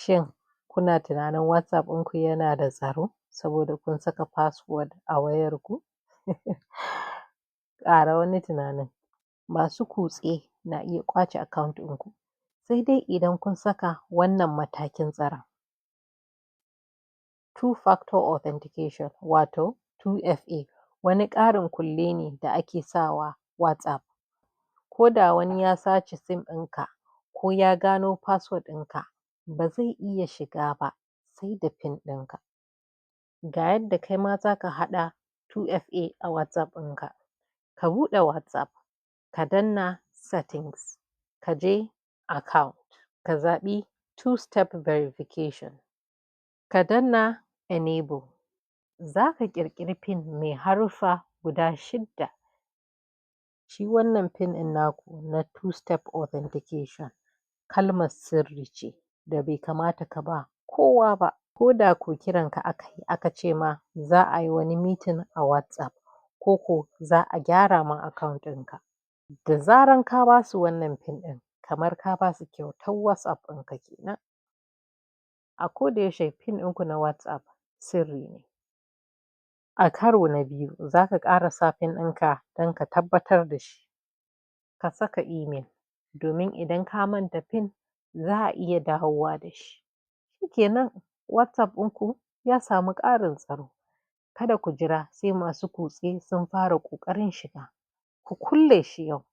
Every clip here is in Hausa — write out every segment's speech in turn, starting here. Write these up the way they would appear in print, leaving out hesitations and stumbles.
Shin kuna tunanin WhatsApp ɗinku yana da tsaro saboda kun saka password a wayarku? Ƙara wani tunanin. Masu kutse na iya ƙwace account ɗinku, sai dai idan kun saka wannan matakin tsaron. Two-factor authentication, wato 2FA, wani ƙarin kulle ne da ake sawa WhatsApp. Ko da wani ya sace SIM ɗinka ko ya gano password ɗinka, ba zai iya shiga ba sai da PIN ɗinka. Ga yadda kai ma za ka haɗa 2FA a WhatsApp ɗinka. Ka buɗe WhatsApp, ka danna Settings, ka je Account, ka zaɓi Two-Step Verification, ka danna Enable. Za ka ƙirƙiri PIN mai haruffa guda shidda. Shi wannan PIN ɗin naku na Two-Step Authentication kalmar sirri ce da bai kamata ka ba kowa ba. Ko da ko kiranka aka yi aka ce ma za a yi wani meeting a WhatsApp ko ko za a gyara ma account ɗinka. Da zaran ka ba su wannan PIN ɗin, kamar ka ba su kyautar WhatsApp ɗinka kenan. A koda yaushe PIN ɗinku na WhatsApp sirri ne. A karo na biyu za ka ƙara sa PIN ɗinka don ka tabbatar da shi. Ka saka email domin idan ka manta PIN, za a iya dawowa da shi. Shikenan, WhatsApp ɗinku ya samu ƙarin tsaro. Kada ku jira sai masu kutse sun fara ƙoƙarin shiga. Ku kulle shi yau.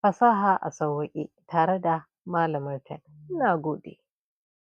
Fasaha a sawwaƙe tare da Malamar Tech. Na gode.